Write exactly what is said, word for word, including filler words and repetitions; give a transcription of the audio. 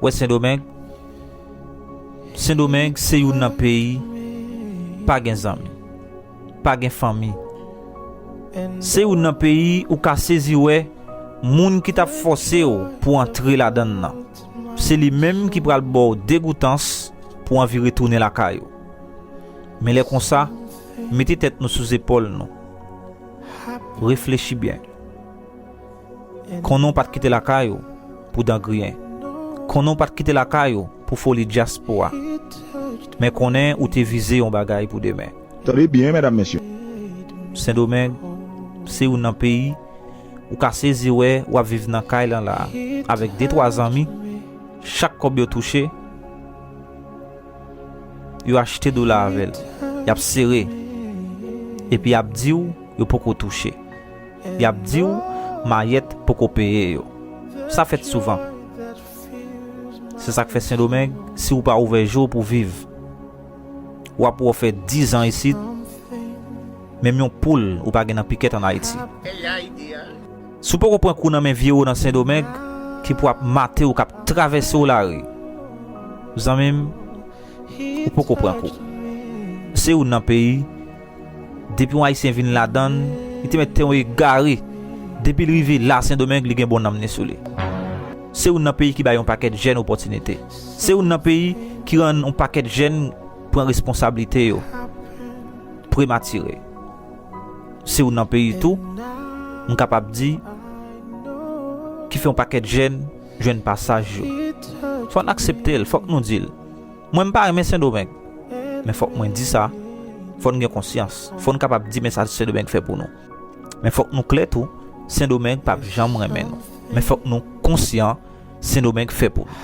Wè Sendomeng, Sendomeng se youn nan peyi pa gen zanmi, pa gen fanmi. Se youn nan peyi ou ka sezi wè moun ki t ap fòse w pou antre ladan l nan. Se li menm ki pral ba w degoutans pou w anvi retounen lakay ou. Men lè konsa, mete tèt nou sou zepòl nou. Reflechi byen. Konnen w pa t kite lakay ou pou dan griyen. Konnen w pa t kite lakay ou pou foli dyaspora. Men konnen ou te vize yon bagay pou demen. Tande byen, medam, mesye. Sendomeng, se youn nan peyi ou ka sezi wè w ap viv nan kay lan la avèk de twa zanmi, chak kòb yo touche, yo achte dola avè l. Y ap sere. Epi y ap di w yo poko touche. Y ap di w mayèt poko peye yo. Sa fèt souvan. Se sa k fè Sendomeng, si w pa ouvè je w pou viv, w ap wè w fè dizan isit, menm yon poul ou pa gen nan pikèt ann Ayiti. Si w poko pran kou nan men vye wo nan Sendomeng, ki pou ap mate w, k ap travèse w lari, zanmi m, ou poko pran kou. Se youn nan peyi, depi yon Ayisyen vin ladan l, li te mèt te yon egare. Depi l rive la, Sendomeng, li gen bon nanm li sou li. Se youn nan peyi ki bay yon pakèt jèn opòtinite. Se youn nan peyi ki rann yon pakèt jèn pran responsablite yo prematire. Se youn nan peyi tou, m kapab di, ki fè yon pakèt jèn jwenn pasaj yo. Fò n aksepte l, fòk nou di l. Mwen, m pa renmen Sendomeng. Men fòk mwen di sa. Fò n gen konsyans. Fò n kapab di men sa Sendomeng fè pou nou. Men fòk nou klè tou, Sendomeng p ap janm renmen nou. Men fòk nou konsyan, Sendomeng fè pou nou.